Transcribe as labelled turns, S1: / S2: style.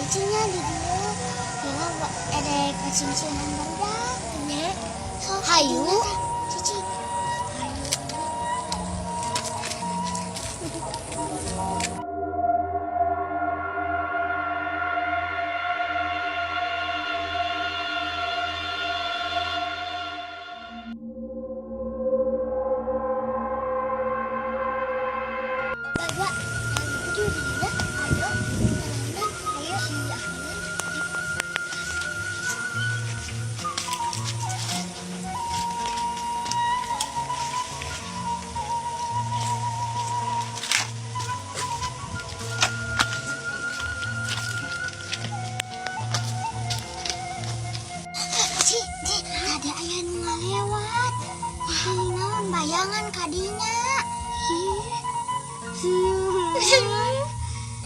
S1: Cicingnya di dieu. Ya, ada kacing-cingan barudak. Nya. Sok. Hayu. Cicing. Hayu. Bapak, ayo di dieu. Ayo. Ayo. Ayo. Ci, Ci, tadi aya nu ngalewat. Ih, naon bayangan kadinya.